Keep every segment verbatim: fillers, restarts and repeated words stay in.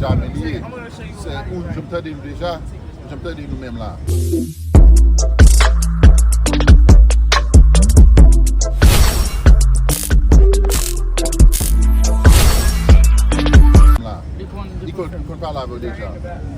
Jamè li ye. Se ou janm tande nou deja, ou janm tande nou menm la. La. Li konn, li konn pale avè w deja.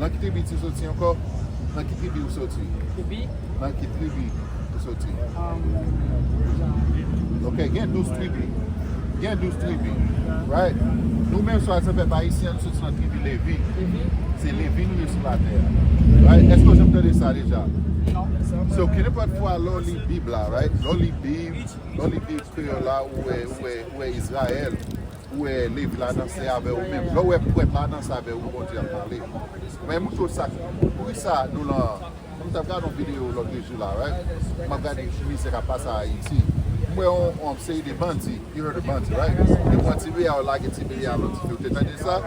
Nan ki tribi ti soti ankò? Nan ki tribi ou soti? Tribi? Nan ki tribi ou soti? Ok, gen douz tribi. Gen douz tribi. Right? Nou menm, swadizan pèp ayisyen, nou soti nan tribi Levi. Se Levi nou ye sou latè a. Right? Èske w janm tande sa deja? So, kenenpòt fwa, lè w li Bib la, right? Lè w li Bib, lè w li Bib kreyòl la, ou wè, ou wè, ou wè Izrayèl, ou wè Levi la danse avè ou menm. Lè w wè prèt la danse avè ou, Bondye ap pale. Men mouton sa, poukisa nou lan M t ap gade yon videyo lòt jou la, right? M ap gade mizè k ap pase Ayiti. M wè yon, yon seri de bandi, you heard of bandi, right? Yo pran ti bebe a, yo lage ti bebe a nan ti fi. Ou te tande sa?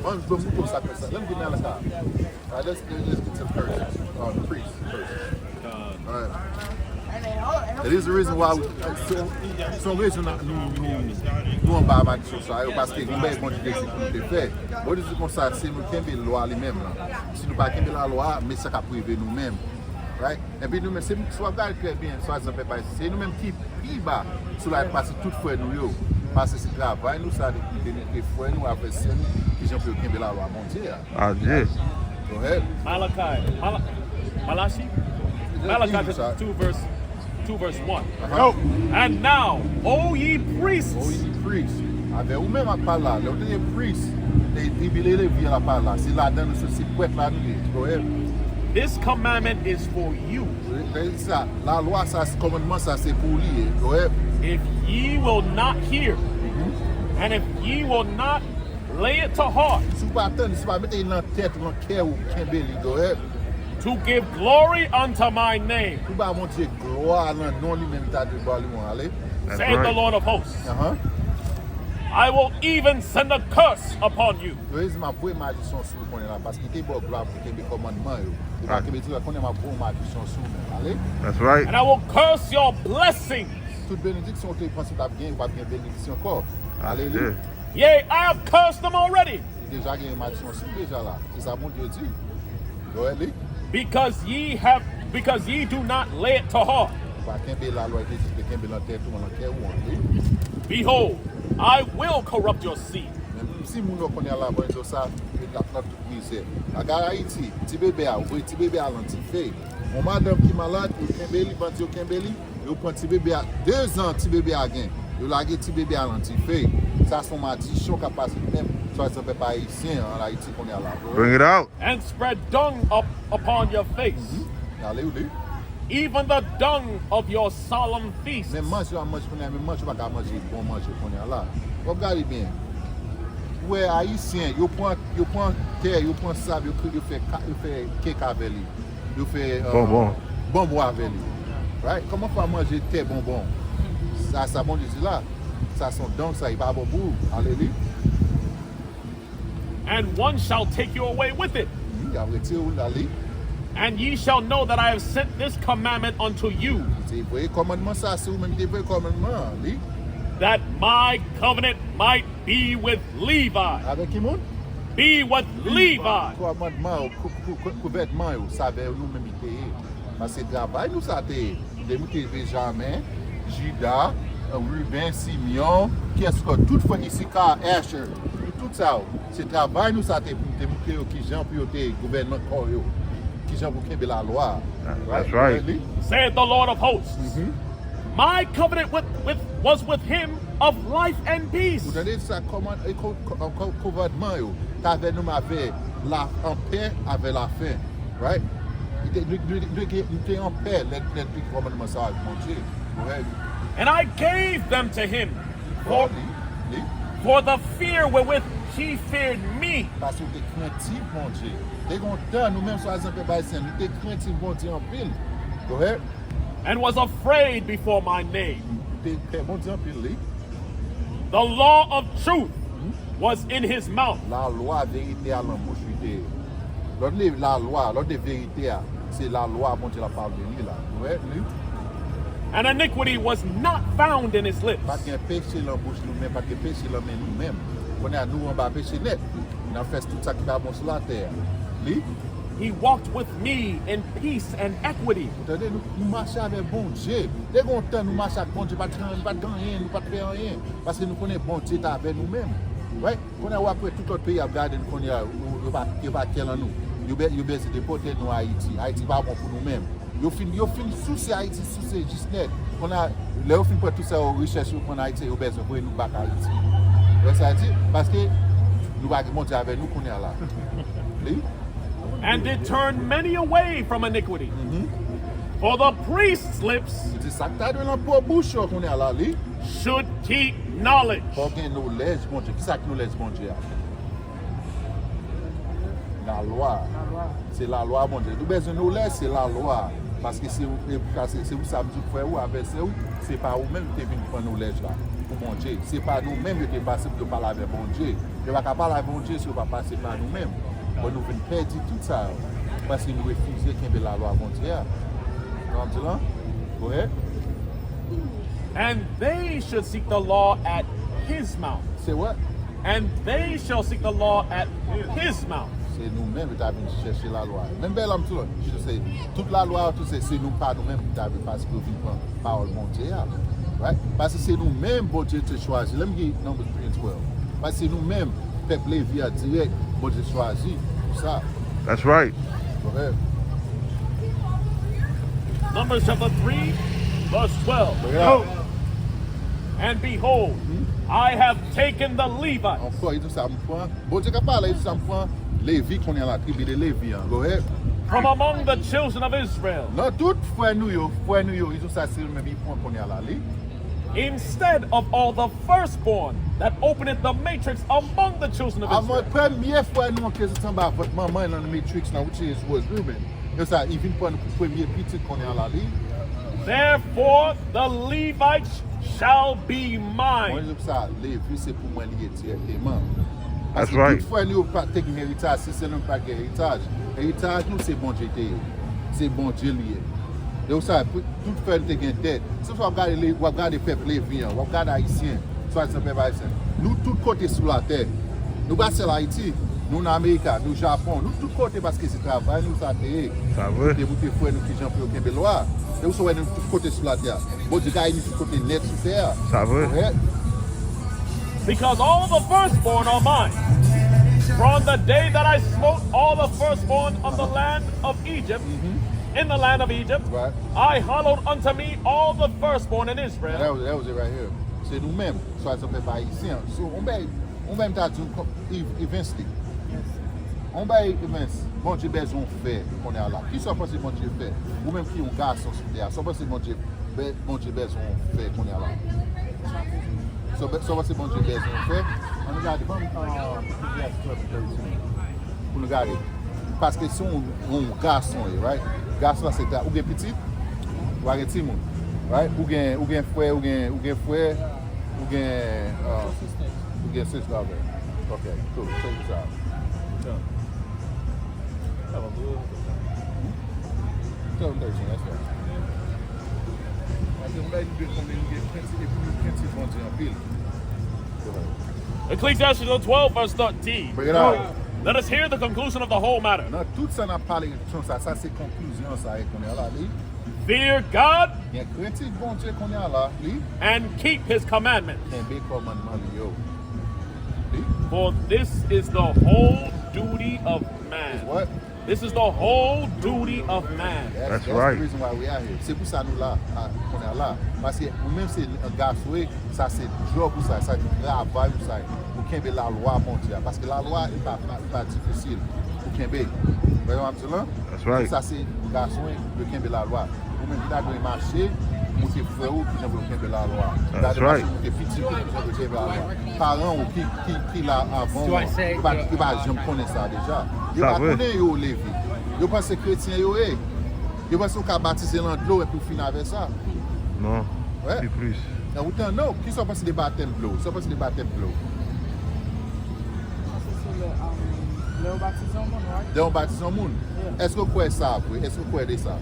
Ban m jwe mouton sa fè sa. Let me get out of the car. Right, let's, let's get to the first, uh, the priest first. Right. It is the reason why we, so, se yon rezon nou, nou, nou anba malediksyon sa yo, paske gen bagay Bondye te di pou nou te fè. Bondye di konsa, se nou kenbe lwa li menm lan. Si nou pa kenbe lalwa, men sa k ap rive nou menm. Right? Epi nou menm, se, si w ap gade trè byen, swadizan pèp ayisyen, se nou menm ki pi ba sou latè pase tout frè nou yo. Paske se travay nou sa de kite nou, e frè nou avè sè nou, kijan pou yo kenbe lalwa Bondye a. Adye. Go ahead. Malachi. Mala-, Malachi? Malachi chapter two verse, two verse one. Uh-huh. And now, O ye priests. O ye priests. Avè ou menm ap pale la. Lè w te gen priest, e, tribi Levi an ap pale la. Se ladan nou soti, se prèt la nou ye. Go ahead. This commandment is for you. Lè, lè sa, lalwa sa, kòmandman sa, se pou li ye. Go ahead. If ye will not hear, and if ye will not lay it to heart. Si w pa tande, si w pa mete li nan tèt ou, nan kè ou, kenbe li, go ahead. To give glory unto my name, pou ba Bondye glwa nan non li menm, ta dwe ba li yon ale. Saith the Lord of hosts. Uh-huh. I will even send a curse upon you. Yo di m ap voye maledisyon sou ou kounye a la, paske li te ba w glwa pou kenbe kòmandman yo. Ou pa kenbe ti la, kounye a m ap voye yon maledisyon sou ou menm. Ale. That's right. And I will curse your blessings. Tout benediksyon ou te panse w t ap gen, ou p ap gen benediksyon ankò. Ale li. Yea, I have cursed them already. Ou deja gen maledisyon sou deja la. Se sa Bondye di. Go ahead, li. Because ye have, because ye do not lay it to heart. Ou pa kenbe lalwa li te di, te kenbe nan tèt ou, nan kè ou an, li. Behold, I will corrupt your seed. Men si moun yo konnen la, bon, yo sa, yo t ap nan tout mizè. Gade Ayiti, ti bebe a, ou voye ti bebe a lan dife. Yon madanm ki malad, yo kenbe li, bandi yo kenbe li, yo pran ti bebe a, de zan ti bebe a gen. Yo lage ti bebe a lan dife. Sa se yon maledisyon k ap pase menm, swadizan pèp ayisyen an, an Ayiti konnen la. Bring it out. And spread dung up upon your face. Mhm. Ale, ou li. Even the dung of your solemn feasts. Men manje yo ap manje kounye a, men manje yo pa ka manje bon manje kounye a la. W ap gade byen. Ou wè ayisyen, yo pran, yo pran tè, yo pran sab, yo kre-, yo fè ka-, yo fè kèk avè li. Yo fè, euh, bonbon. Bonbon avè li. Right? Kòman fè w manje tè bonbon? Sa, sa Bondye di la. Sa se yon don, sa, li pa bon pou ou. Ale li. And one shall take you away with it. Wi, y ap retire w, ale. And ye shall know that I have sent this commandment unto you. Li te voye kòmandman sa, se ou menm ki te voye kòmandman an, li. That my covenant might be with Levi. Avèk ki moun? Be with Levi. Kòmandman yo, kou-, kou-, kou-, kouvètman yo, sa avè nou menm li te ye. Paske travay nou sa te ye. Nou te moute Benjamen, Jida, Riben, Simeyon, kiyès ankò? Tout frè Isaka, Asher. Nou tout sa yo. Se travay nou sa te, pou nou te moute yo kijan pou yo te gouvène nan kò yo. Kijan pou kenbe lalwa a. That's right. Saith the Lord of hosts. Mhm. My covenant with, with, was with him of life and peace. Ou tande sa, kòman, e, ko-, ko-, ko-, kouvètman yo, t avè nou, men avè la, an pè, avè lafen. Right? Nou te, nou, nou, nou te, nou te an pè lè, lè n te kòmandman sa ak Bondye. Go ahead. And I gave them to him for, li, li. For the fear wherewith he feared me. Paske w te krentif Bondye. Te gen yon tan, nou menm swadizan pèp ayisyen, nou te krentif Bondye anpil. Go ahead. And was afraid before my name. Te pè Bondye anpil, li. The law of truth was in his mouth. Lalwa verite a nan bouch li te ye. Lòt li, lalwa, lòt li verite a, se lalwa Bondye la pale de li la. Ou wè, li. And iniquity was not found in his lips. Pa t gen peche nan bouch nou menm, pa t gen peche nan men nou menm. Kounye a, nou anba peche nèt. N ap fè tout sa ki pa bon sou latè a. Li. He walked with me in peace and equity. Ou tande, nou, nou mache avèk Bondye. Te gen yon tan nou mache ak Bondye, pa t gen, pa t gen anyen, nou pa t fè anyen. Paske nou konnen Bondye t avè nou menm. Right? Kounye a w ap wè tout lòt peyi ap gade nou kounye a, yo, yo pa, yo pa kè nan nou. Yo be-, yo bezwen depòte nou Ayiti. Ayiti pa bon pou nou menm. Yo fin, yo fin souse Ayiti, souse jis nèt. Kounye a, lè yo fin pran tout sa yo richès yo pran Ayiti, yo bezwen voye nou back Ayiti. Wè sa di? Paske nou pa gen Bondye avè nou kounye a la. Li? And did turn many away from iniquity. Mhm. For the priest's lips Li di sa k ta dwe nan po bouch yo kounye a la, li. Should keep knowledge. Fò gen nolèj Bondye. Kisa ki nolèj Bondye a? Lalwa. Lalwa. Se lalwa Bondye. Nou bezwen nolèj, se lalwa. Paske se ou, e, se, se pou sa m di frè ou avè sè ou, se pa ou menm ki te vin pran nolèj la pou Bondye. Se pa nou menm yo te pase pou yo pale avè Bondye. Yo pa ka pale avè Bondye si yo pa pase pa nou menm. Bon, nou vin pèdi tout sa yo. Paske nou refize kenbe lalwa Bondye a. Sa w ap di la? Go ahead. And they should seek the law at his mouth. Say what? And they shall seek the law at his mouth. Se nou menm ki ta vin chèche lalwa. Menm bèl anm tou, se tout lalwa tou se, se nou pa nou menm ki ta vin pase pou vin pran pawòl Bondye a. Right? Paske se nou menm Bondye te chwazi. Lè m gen Numbers three and twelve. Paske se nou menm pèp Levi a dirèk Bondye chwazi pou sa. That's right. Go ahead. Numbers chapter three, verse twelve. Bring it out. And behold, I have taken the Levite Ankò, li di sa, m pran, Bondye ka pale, li di sa, m pran Levi kounye a la, tribi de Levi an. Go ahead. From among the children of Israel. Nan tout frè nou yo, frè nou yo, li di sa, se yo menm li pran kounye a la, li. Instead of all the firstborn that openeth the matrix among the children of Avan Israel. Premye frè nou an ki soti anba vant manman nan matrix nan, which is, was Reuben. Yo sa, li vin pran nou pou premye pitit kounye a la, li. Therefore the Levites shall be mine. Mwen di sa, Levi se pou mwen li ye dirèkteman. That's right. Paske tout frè nou yo pa te gen eritaj, se sèl nou pa gen eritaj. Eritaj nou se Bondye te ye. Se Bondye li ye. E ou sa, pou, tout frè nou te gen tèt. Se w ap gade, w ap gade pèp Levi an, w ap gade Ayisyen, swadizan pèp Ayisyen. Nou tout kote sou latè. Nou pa sèl Ayiti. Nou nan Amerika, nou Japon, nou tout kote paske se travay nou sa te ye. Sa vre. Pou te montre frè nou kijan pou yo kenbe lwa. E ou sa wè nou tout kote sou latè a. Bondye gaye nou tout kote nèt sou tè a. Sa vre. Go ahead. Because all the firstborn are mine. From the day that I smote all the firstborn of the land of Egypt, in the land of Egypt, Right. I hallowed unto me all the firstborn in Israel. That was, that was it right here. Se nou menm, swadizan pèp ayisyen an. So, on bay, on bay m ta di w, Evensley. On bay Evens, Bondye bezwen w fè kounye a la. Kisa w panse Bondye fè? Ou menm ki yon gason sou tè a, sa w panse Bondye, Bondye bezwen w fè kounye a la? Sa w panse Bondye bezwen w fè? Ann gade, ban m, ah, Ecclesiastes twelve thirteen. Pou nou gade. Paske se yon, yon gason ye, right? Gason la se ta, ou gen pitit, ou pa gen timoun, right? Ou gen, ou gen frè, ou gen, ou gen frè, ou gen, uh, ou gen sistè avè. Ok, cool. Check this out. Tell them thirteen, that's right. Paske yon bagay nou dwe konnen, nou gen krent, epi nou krent Bondye anpil. Ecclesiastes twelve, verse thirteen. Bring it out. Let us hear the conclusion of the whole matter. Nan tout sa n ap pale konsa, sa se konklizyon sa e kounye a la, li. Fear God Gen krentif Bondye kounye a la, li. And keep his commandments. Kenbe kòmandman li yo. Li. For this is the whole duty of man. Is what? This is the whole duty of man. That's, That's that's right. The reason why we are here. Se pou sa nou la, a, kounye a la. Paske ou menm se yon gason, sa se djòb ou sa, sa se travay ou sa, pou kenbe lalwa Bondye a. Paske lalwa, li pa, li pa difisil pou kenbe. Ou konprann sa m ap di w lan? That's right. Sa se gason yo kenbe lalwa. Ou menm ki ta dwe mache, montre frè ou kijan pou yo kenbe lalwa. Ki ta dwe mache, montre pitit ou kijan pou yo kenbe lalwa. Paran ou ki, ki, ki la avan ou an, yo pa, yo pa janm konnen sa deja. Yo pa konnen yo leve. Yo panse kretyen yo ye. Yo panse ou ka batize nan dlo epi ou fini avè sa. Non, pi plis. Nan wotan non, kisa w panse de batèm dlo? Sa w panse de batèm dlo? Sa se, se lè, um, lè yo batize yon moun, right? Lè yo batize yon moun. Yeah. Èske w kwè sa vre? Èske w kwè de sa?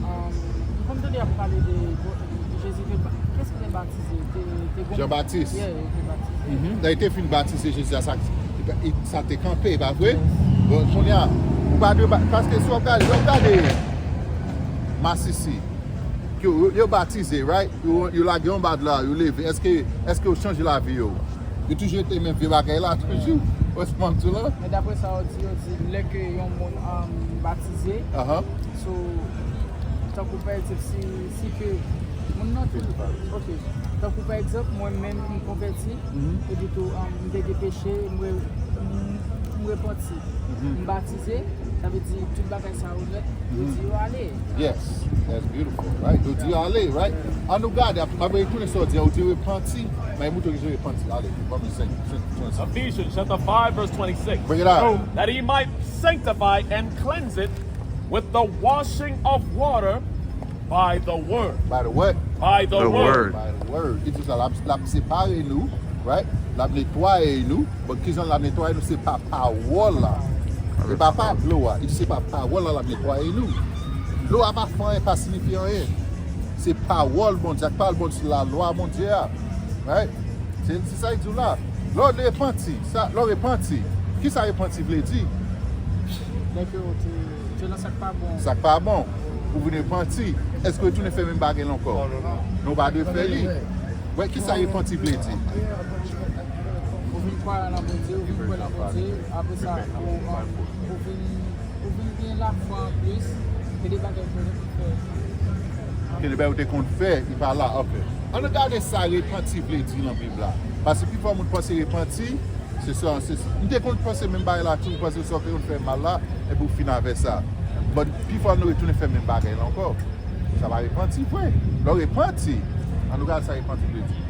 Um, m konn tande y ap pale de, de Jezi te ba-, kiyès ki te batize? Te, te gon Jan Batis. Yeah, yo te batize. Mhm. Lè yo te fin batize Jezi a, sa, Sa te kanpe, pa vre? Bon, kounye a, ou pa dwe ba-, paske si w ap gade, lè w ap gade masisi, ke yo, yo batize, right? Yo, yo lage yon bad la, yo leve. Èske, èske yo chanje lavi yo? Yo toujou rete menm vye bagay la, toujou? What's wrong to la? Men daprè sa yo di, yo di lè ke yon moun um, batize, Ahan. so, tankou pa egzanp, si, si ke moun nan tou, ok, tankou pa egzanp, mwen menm m konvèti, epi tou um, m te gen peche, m re- m- m repanti, m batize, sa vle di tout bagay sa yo nèt, yo di yo ale. Yes, that's beautiful, right? Yo di ale, right? An nou gade, ap- apre tounen sa w di, ou di repanti, men mouton ki repanti, ale, ban m senk, senk, senk. Ephesians chapter five, verse twenty-six. Bring it out. That he might sanctify and cleanse it with the washing of water by the word. By the what? By the, The word. word. By the word. Ki di sa, l ap, l ap separe nou, right? L ap netwaye nou. Bon, ki jan l ap netwaye nou? Se pa pawòl la. Se pa pa dlo a. Li di se pa pawòl la l ap netwaye nou. Dlo a pa fè anyen, pa siyifi anyen. Se pawòl Bondye, ak pawòl Bondye, se lalwa Bondye a. Right? Se se sa l di w la. Lè w repanti, sa, lè w repanti, ki sa repanti vle di? Lè ke ou te, te nan sa k pa bon. Sa k pa bon. Ou vin repanti. Èske w retounen fè menm bagay la ankò? Non, w pa dwe fè li. Wè, ki sa repanti vle di? Ou vin kwè nan Bondye, ou vin kwè nan Bondye, apre sa, ou, ou vin, ou vin gen lafwa anplis, gen de bagay ke ou te konn fè. Ke de bagay ou te konn fè, li pa la, ok. An nou gade sa repanti vle di nan Bib la. Paske pifwa moun panse repanti, se sa, se, m te konn panse menm bagay la tou, m panse sa w te konn fè mal la, epi w fin avè sa. But pifwa nou retounen fè menm bagay la ankò. Sa pa repanti vre. Lè w repanti, an nou gade sa repanti vle di.